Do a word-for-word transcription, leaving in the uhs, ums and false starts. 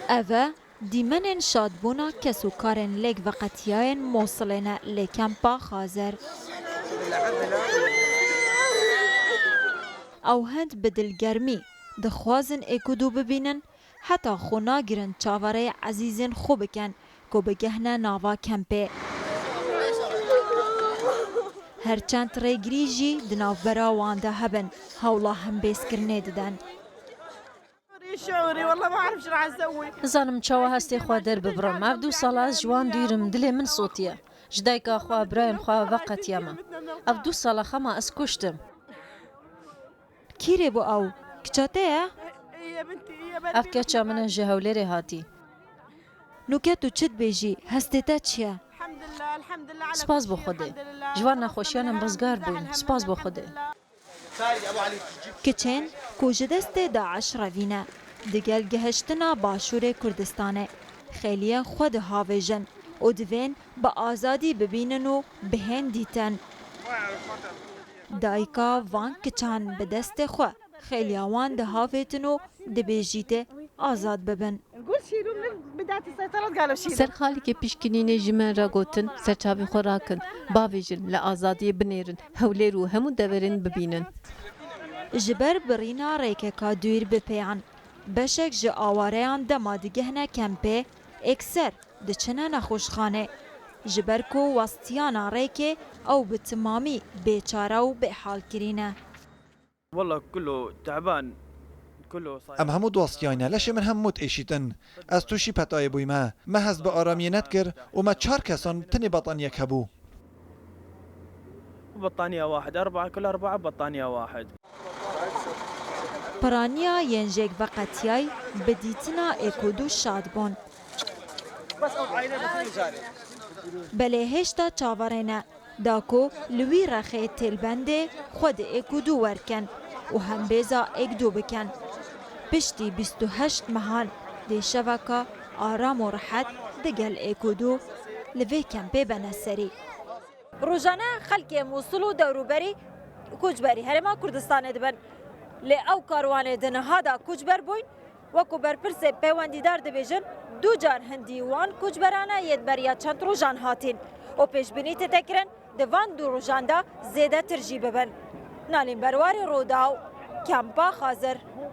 Ev e dîmenên şadbûna kes û karên lêk veqetiyayên Mosilê ne lê kempa Xazer. Ew hend bi dilgermî dixwazin êk û du bibînin, heta xwe nagirin çaverê ezîzên xwe bikin ku bigehne nava kempê. Her çend rêgirî jî di navbera wan de hebin, hewla hembêzkirinê didin. Nizanim çawa hestê xwe derbibirim. Ev du sala ez ji wan dûr im, dilê min sotiye. Ji dayika xwe, birayên xwe veqetiye me. Ev du sala xema ez kuştim. Kîrê bû ew? Kiça te ye? Ev keça min e, ji Hewlêrê hatî. Nûke tu çi dibêjî? Hestê te çi ye? Spas bo Xwedê. Ji van nexweşiyan em rizgar bûyn. Spas bo Xwedê. Kiçên ku ji destê DAIŞ revîne, digel gihiştina Başûrê Kurdistanê xêliyên xwe dihavêjin û divên bi azadî bibînin û bihên dîtin. Dayika van kiçan bi destê xwe xêliya wan dihavêtin û dibêjîtê azad bibin. Ser xalîkê pişkinînê ji me re gotin, ser çavê xwe rakin, bavêjin, li azadiyê binêrin, Hewlêr û hemû deverên bibînin. Ji ber birîna rêkeka dûr bi pêyan, beşek ji awareyan dema digihne kempê, êkser diçine nexweşxanê. Ji ber ku westiyana rêkê ew bi timamî bêçare û bêhalkirî ne. Wallah, kullu te'ban, kullu sayar. Em hemû diwestiyayne, leşê min hemû diêşîtin. Ez tûşî petayê bûyme. Me hest bi aramiyê nedikir û me çar kesan tenê betaniyek hebû. Bettaniye wahid, erba, kul erba bettaniye wahid. Piraniya yên jêk veqetiyay bi dîtina êk û du şad bûn. Belê hêşta çaverê ne. Da ku li wî rexê têlbendê xwe di êk û du werkin û hembêza êk du bikin. Piştî bîst û heşt mehan dê şeveka aram û rehet digel êk û du li vê kempê bene serî. Rojane xelkê Mûsil û dewrûberî koçberî Herêma Kurdistanê dibin. Lê ew karwanê di niha de koçber bûyn, Wekî berpirsê peywendîdar dibêjin, du car hindî wan koçberane yê di beriya çend rojan hatîn û pêşbînî tête kirin di van du rojan de zêdetir jî bibin. Nalîn Berwarî, Rûdaw, Kempa Xazir.